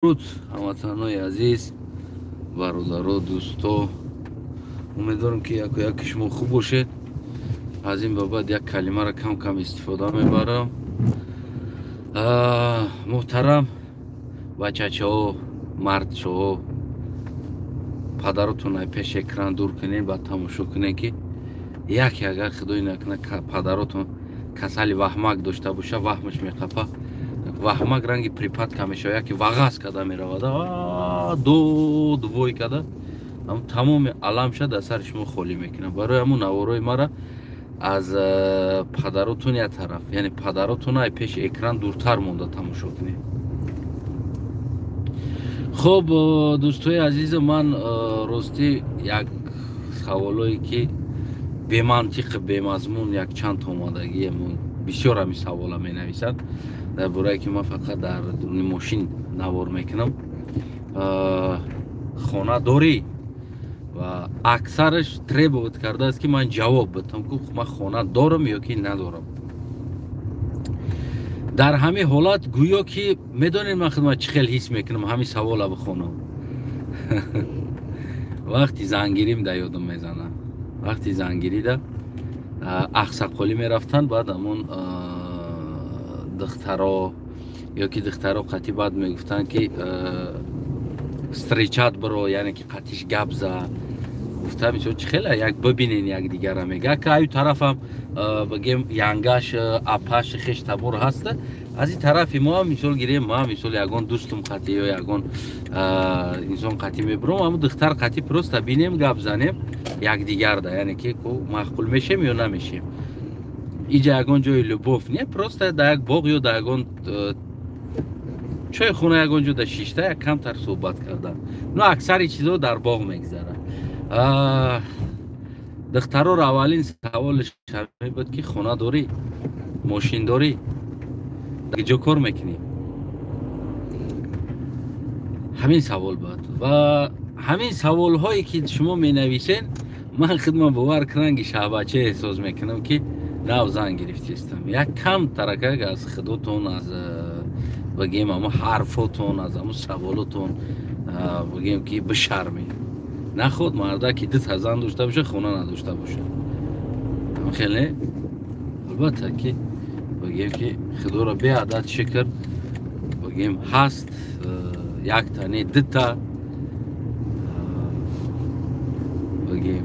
Дуруд, ҳамватанои азиз, бародаро, дӯсто. Умедворам, ки яку яки шумо хуб бошед. Аз ин ба баъд як калимаро кам кам истифода мебарам. Муҳтарам бачачаҳо, мардчаҳо, падаротон ай пеш экран дур кунед, баъд тамошо кунед, ки яке агар худои накунад падаротон касали ваҳмак дошта боша, ваҳмаш меқапа, ваҳмак ранги припадка мешава, яке вағаз када меравад, дод вой када тамоми аламша дар сари шумо холӣ мекунад. Барои ҳамун наворои мара аз падаротон як тараф, яъне падаротон ай пеши экран дуртар монда тамошо кунед. Хуб, дӯстои азизу, ман ростӣ як саволое ки бемантиқ, бемазмун якчанд омадагӣ, бисёр ҳамин савола менависанд дар бораe ки ман фақат дар дуруни мошин навор мекунам, хона дорӣ, ва аксараш требовать кардааст, ки ман ҷавоб бидам, ки ман хона дорам ё ки надорам. Дар ҳамин ҳолат гӯё ки медонед, ман худман чӣ хел ҳис мекунам ҳамин савола бихонам? Вақти зангирим да ёдам мезанам, вақти зангирида ақсақолӣ мерафтанд, баъд ҳамон духтаро ё ки духтаро қатӣ баъд мегуфтанд, ки встречать биро, яъне ки қатиш гап за гуфта, мисол, чӣ хела як бибинен якдигара, мега ки аю тарафам бигем янгаш, апаш, хеш табор ҳаста. Аз ин тарафи мо ҳам, мисол гирем, ма мисол ягон дӯстум қатӣ ё ягон инсон қатӣ мебурам, ҳамун духтар қатӣ просто бинем, гап занем якдигарда, яъне ки маъқул мешем ё намешем. Иҷа ягон ҷои любовь не, просто дар як боғ ё дар ягон чойхона, ягон ҷо да шишта як камтар суҳбат кардан. Ну, аксари чизо дар боғ мегзарад. Духтароро аввалин саволаш ҳамин буд, ки хона дорӣ, мошин дорӣ, дар ҷо кор мекунӣ? Ҳамин савол буд. Ва ҳамин саволҳое ки шумо менависен, ман худман, бовар кунам, ки шаҳбача эҳсос мекунам, ки нав зан гирифтистам. Як кам таракак аз худотон, аз бигем ҳамо ҳарфотон, аз ҳамо саволотон, бигем ки бишармед. Наход марда ки дута зан дошта боша, хона надошта боша, хеле албатта ки бигем ки худоро беадад шукр, бигем, ҳаст якта не, дута, бигем,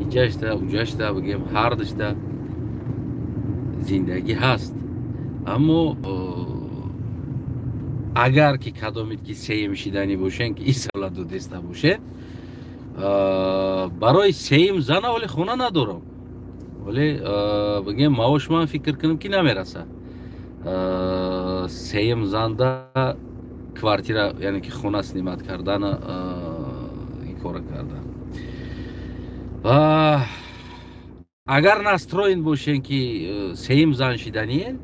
иҷашта, уҷашта, бигем, ҳардушта зиндагӣ ҳаст. Аммо агар ки кадомед ки сеюм шиданӣ бошен, ки ин савола додеста бошед, барои сеюм зана вале хона надорам, вале бигем маош ман фикр кунам ки намераса сеюм занда квартира, яъне ки хона снимать кардана, ин кора кардан. Агар настроен бошен ки сеюм зан шиданиен,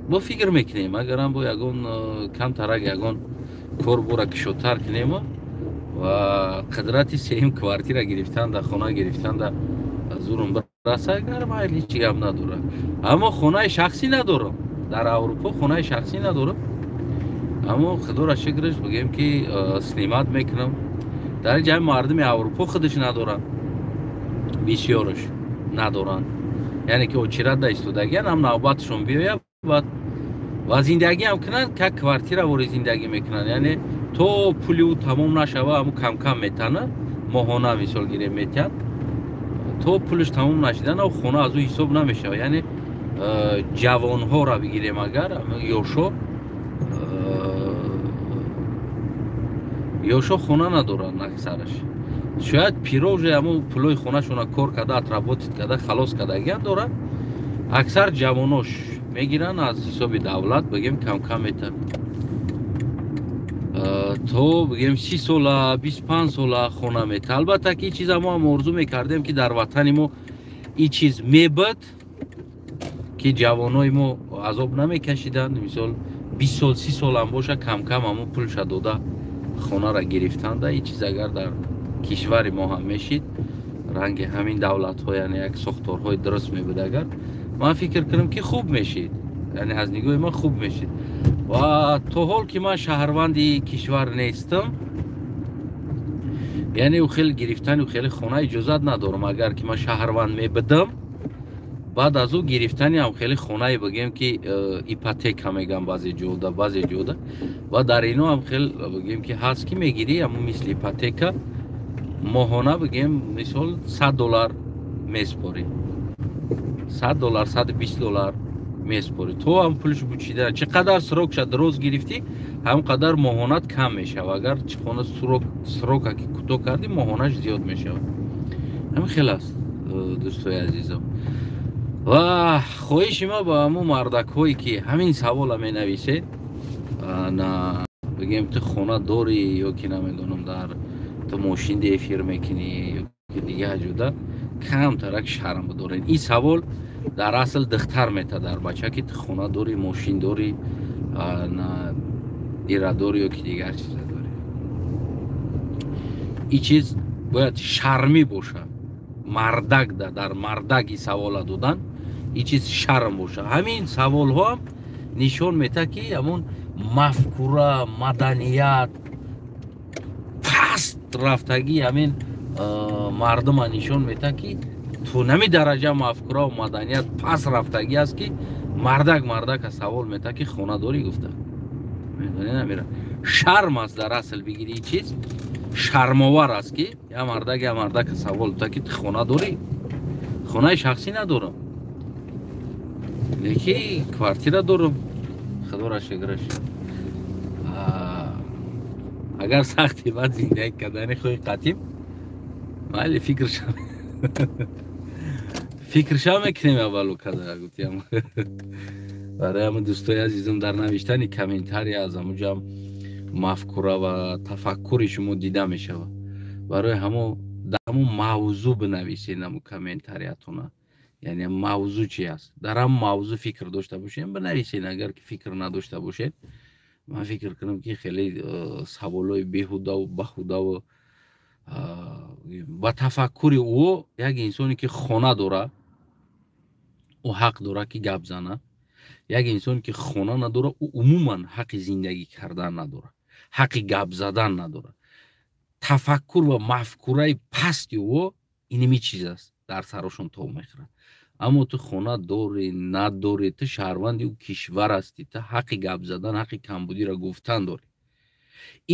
бо фикр мекунем, агарам бо ягон камтарак ягон кор бора кушодтар кунему ва қудрати сеюм квартира гирифтан да, хона гирифтан да зурум бираса, агар майли, ҳеҷ гап надорад. Аммо хонаи шахсӣ надорам, дар Аврупо хонаи шахсӣ надорам, аммо худоро шукраш, бигем ки снимать мекунам. Дар ин ҷай мардуми Аврупо худаш надоранд, бисёраш надоранд, яъне ки очередь да истодагиан, ҳам навбатшон биёяд, баъд ва зиндагиам кунанд, как квартира вори зиндагӣ мекунанд, яъне то пули ӯ тамом нашава, ҳамун камкам метана, моҳона мисол гирем метиҳад, то пулаш тамом нашидан хона аз ӯ ҳисоб намешава. Яъне ҷавонҳоро бигирем, агар ёшо, ёшо хона надоранд аксараш. Шояд пиро уже ҳамун пулои хонашона кор карда, отработать карда, халос кардагиам доранд. Аксар ҷавонош мегиранд аз ҳисоби давлат, бигем, камкам метад, то бигем 30 сола, 25 сола хона мета. Албатта ки ин чиза мо ҳам орзу мекардем, ки дар ватани мо ин чиз мебуд, ки ҷавонои мо азоб намекашиданд. Мисол, 20 сол, 30 солам боша, камкам ҳамун пулша дода хонаро гирифтанда. Ин чиз агар дар кишвари мо ҳам мешид, ранги ҳамин давлатҳо, яъне як сохторҳои дуруст мебуд, агар ман фикр кунам ки хуб мешид, яъне аз нигоҳи ман хуб мешид. Ва то ҳол ки ман шаҳрванди кишвар нестам, яъне ӯ хеле гирифтани ӯ хеле хона иҷозат надорам. Агар ки ман шаҳрванд мебудам, баъд аз ӯ гирифтани ҳам хеле хонае, бигем ки ипотека мегӯям баъзе ҷода, ва дар ино ҳам хел, бигем ки ҳаст, ки мегирӣ, ҳамун мисли ипотека моҳона, бигем, мисол, 100 доллар меспорӣ, 100 доллар, 120 доллар меспорӣ, то ҳам пулш бучида. Чӣ қадар срок ша дроз гирифтӣ, ҳам қадар моҳонат кам мешавад. Агар хона срок а ки кӯтоҳ кардӣ, моҳонаш зиёд мешавад. Ҳамин хел аст, дӯстои азизам. Ва хоҳиши ма ба ҳамун мардакҳое, ки ҳамин савола менависед, на бигем, ту хона дорӣ ё ки намедонам, дар ту мошин эфир мекунӣ ё ки дигар ҷуда, камтарак шарм бидоред. Ин савол дар асл духтар мета дар бача, ки ту хона дорӣ, мошин дорӣ, ира дорӣ ё ки дигар чиза дорӣ. Ин чиз бояд шармӣ бошад мардак да. Дар мардак ин савола додан, ин чиз шарм бошад. Ҳамин саволҳоам нишон метаҳад, ки ҳамун мафкура, маданият паст рафтагӣ ҳамин мардума нишон метаҳад, ки то нами дараҷа мафкураву маданият паст рафтагӣ аст, ки мардак мардака савол метаҳад, ки хона дорӣ гуфта. Медонӣ, намира шарм аст. Дар асл бигири, ин чиз шармовар аст, ки я мардак я мардака савол метаҳад, ки ту хона дорӣ. Хонаи шахсӣ надорам, леки квартира дорам, худора шукраш. Агар сахти бад зиндагӣ кардани хоҳи қатим, майли, фикрша мекунем аввалу када гуфтиям. Барои ҳамин, дӯстои азизам, дар навиштани комментария аз ҳамуҷам мафкура ва тафаккури шумо дида мешавад. Барои ҳамо дар ҳамун мавзӯъ бинависед ҳамун комментариятона, яъне мавзӯъ чи аст, дар ҳамун мавзӯъ фикр дошта бошед, бинависед. Агар ки фикр надошта бошед, ман фикр кунам, ки хеле саволҳои беҳудаву баҳудаву ба тафаккури ӯ, як инсоне ки хона дора, ӯ ҳақ дора, ки гап зана. Як инсоне ки хона надора, ӯ умуман ҳаққи зиндагӣ кардан надорад, ҳаққи гап задан надорад. Тафаккур ва мафкураи пасти ӯ иними чиз аст, дар сарошон тов мехӯрад. Аммо ту хона дорӣ, надорӣ, ту шаҳрванди ӯ кишвар ҳастӣ, ту ҳаққи гап задан, ҳаққи камбудиро гуфтан дорӣ.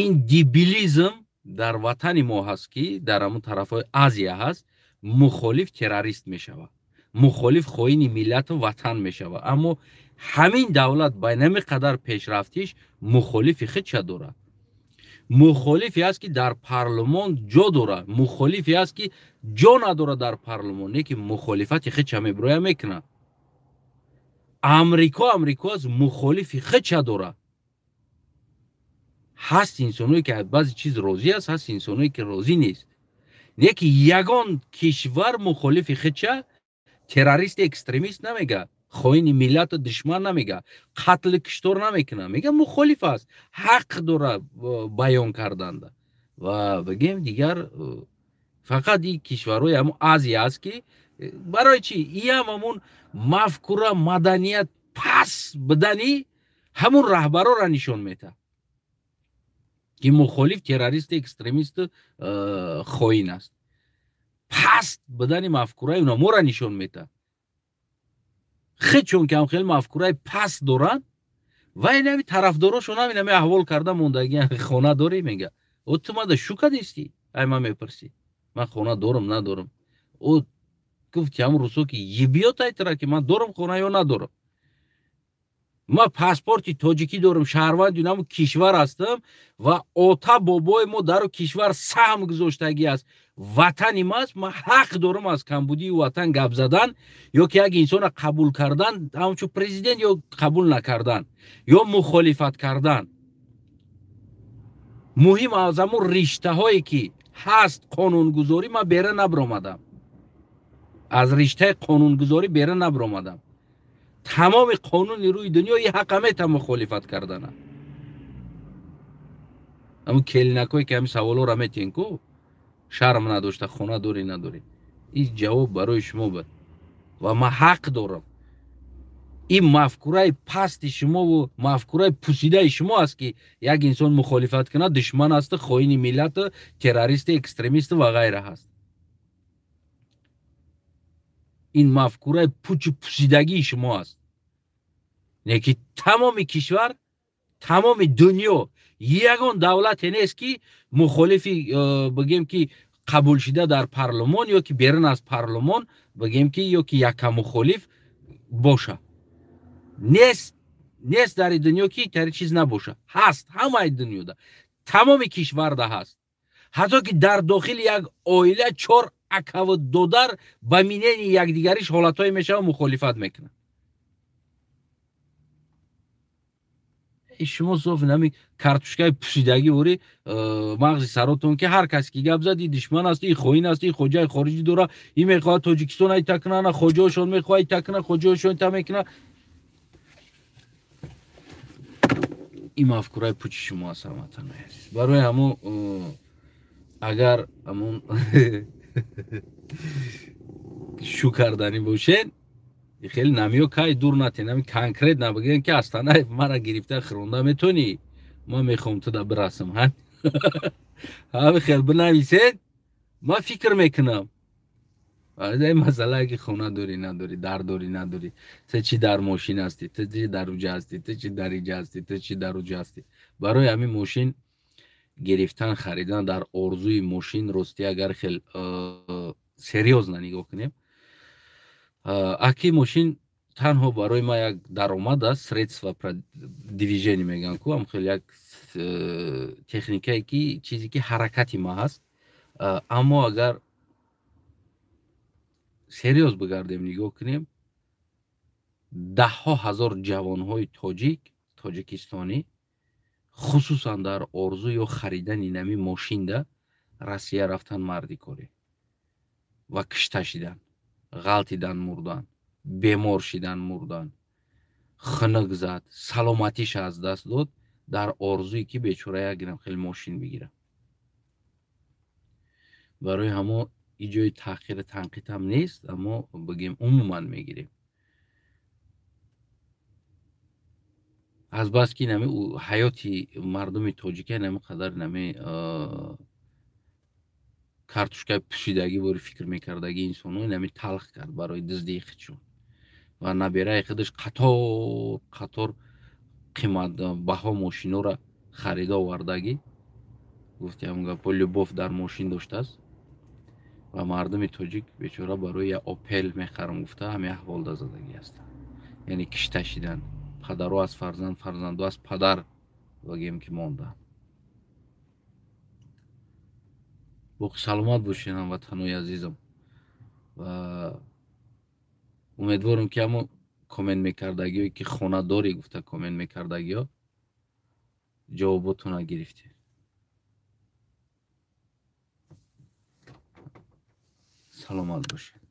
Ин дебилизм дар ватани мо ҳаст, ки дар ҳамун тарафҳои Азия ҳаст. Мухолиф террорист мешавад, мухолиф хоини миллату ватан мешавад. Аммо ҳамин давлат ба нами қадар пешрафтиш мухолифи худша дорад. Мухолифе аст, ки дар парлумон ҷо дорад, мухолифе аст, ки ҷо надорад дар парлумон, не ки мухолифати худша мебироя мекунад. Амрико Амрико аст, мухолифи худша дорад. Ҳаст инсоное, ки аз баъзе чиз розӣ аст, ҳаст инсоное, ки розӣ нест. Не ки ягон кишвар мухолифи худша террористи, экстремист намега, хоини миллату душман намега, қатли киштор намекунад. Мега, мухолиф аст, ҳақ дорад баён карданда. Ва бигем, дигар фақат и кишварҳои ҳамун Азия аст, ки барои чӣ иам ҳамун мафкура, маданият паст будани ҳамун раҳбарора нишон метаҳад, ки мухолиф террористу, экстремисту хоин аст. Паст будани мафкураи унаморо нишон метаҳад. Хел чун ки ҳам хеле мафкураи паст доранд ва инами тарафдорошон ҳам инами аҳвол карда мондагӣ. Хона дорӣ, мега. О, ту мада шу кадистӣ, ай ман мепурсӣ, ман хона дорам, надорам? О, гуфти ҳамун рӯсо, ки ебиёт айтара, ки ман дорам хона ё надорам. Ман паспорти тоҷикӣ дорам, шаҳрванди ҳамун кишвар ҳастам ва ота бобои мо дару кишвар саҳм гузоштагӣ аст. Ватани маст, ман ҳақ дорам аз камбудии ватан гап задан ё ки як инсона қабул кардан ҳамчун президент ё қабул накардан ё мухолифат кардан. Муҳим, аз ҳамун риштаҳое ки ҳаст қонунгузорӣ, ман бера набиромадам, аз риштаи қонунгузорӣ бера набиромадам. Тамоми қонуни рӯи дунё и ҳақа мета мухолифат кардана. Ҳамун келинакое, ки ҳамин саволҳоро метиҳен ку, шарм надошта, хона дорӣ, надорӣ, ин ҷавоб барои шумо буд. Ва ман ҳақ дорам. Ин мафкураи пасти шумову мафкураи пусидаи шумо аст, ки як инсон мухолифат кунад, душман аст, хоини миллат, террорист, экстремист ва ғайра ҳаст. Ин мафкураи пучу пусидагии шумо аст. Не ки тамоми кишвар, тамоми дунё ягон давлате нест, ки мухолифи бигем, ки қабул шида дар парлумон ё ки берун аз парлумон, бигем ки, ё ки яка мухолиф боша. Нест, нест дар дунё, ки тари чиз набоша. Ҳаст ҳамаи дунёда, тамоми кишварда ҳаст. Ҳатто ки дар дохили як оила чор акаву додар ба минени якдигариш ҳолатҳое мешава, мухолифат мекунад. Шумо соф нами картушкаи пусидагӣ вори мағзи саротон, ки ҳар кас ки гап зад, и душман аст, и хоин аст, и хоҷаи хориҷӣ дора, и мехоҳад Тоҷикистон айта куна, на хоҷаошон мехоҳад айта куна, хоҷаошон ита мекуна. Ин мафкураи пучи шумо аст, ҳамватанои азиз. Барои ҳамо агар ҳамон шу карданӣ бошед, хеле намиё кай дур натен, ами конкрет набигӯен, ки Астанаев мара гирифта хиронда метонӣ, ман мехоҳам туда бирасам. Ҳами хел бинависед, ман фикр мекунам. Ин масъалае ки хона дорӣ надорӣ, дар дорӣ надорӣ, ту чӣ дар мошин ҳастӣ, ту чӣ дар уҷа ҳастӣ, ту чӣ дар иҷа ҳастӣ, ту чӣ дар уҷа ҳастӣ. Барои ҳамин мошин гирифтан, харидан дар орзуи мошин, ростӣ агар хел серьёзно нигоҳ кунем, аки мошин танҳо барои ман як даромад аст, средства движения мегӯянд ку, ам хел як техникае ки чизе ки ҳаракати ма ҳаст. Аммо агар серьёз бигардем, нигоҳ кунем, даҳҳо ҳазор ҷавонҳои тоҷик, тоҷикистонӣ, хусусан дар орзу ё харидани нами мошинда Россия рафтан мардикорӣ ва кишта шидан, ғалтидан мурдан, бемор шидан мурдан, хунук зад, саломатиша аз даст дод дар орзуе ки бечора як гирам хеле мошин бигирам. Барои ҳамо и ҷои таҳқиру танқидам нест, аммо бигем умуман мегирем. Азбаски нами ҳаёти мардуми тоҷика нами қадар нами картушкаи пӯшидагӣ бори фикр мекардагӣ инсонҳо нами талх кард барои дуздии худшон ва набираи худаш қатор қатор қиматбаҳо мошинора харида овардагӣ. Гуфти ҳамон гапо, любовь дар мошин доштааст ва мардуми тоҷик бечора барои як Опел мехарам гуфта ҳамин аҳволда задагӣ ҳастанд. Яъне кишта шидан, падаро аз фарзанд, фарзандо аз падар вагем ки монданд. Боқӣ саломат бошед, ҳамватанои азизам, ва умедворам, ки ҳамо коммент мекардагиё, ки хона дорӣ гуфта коммент мекардагиё, ҷавоботона гирифтед. Саломат бошед.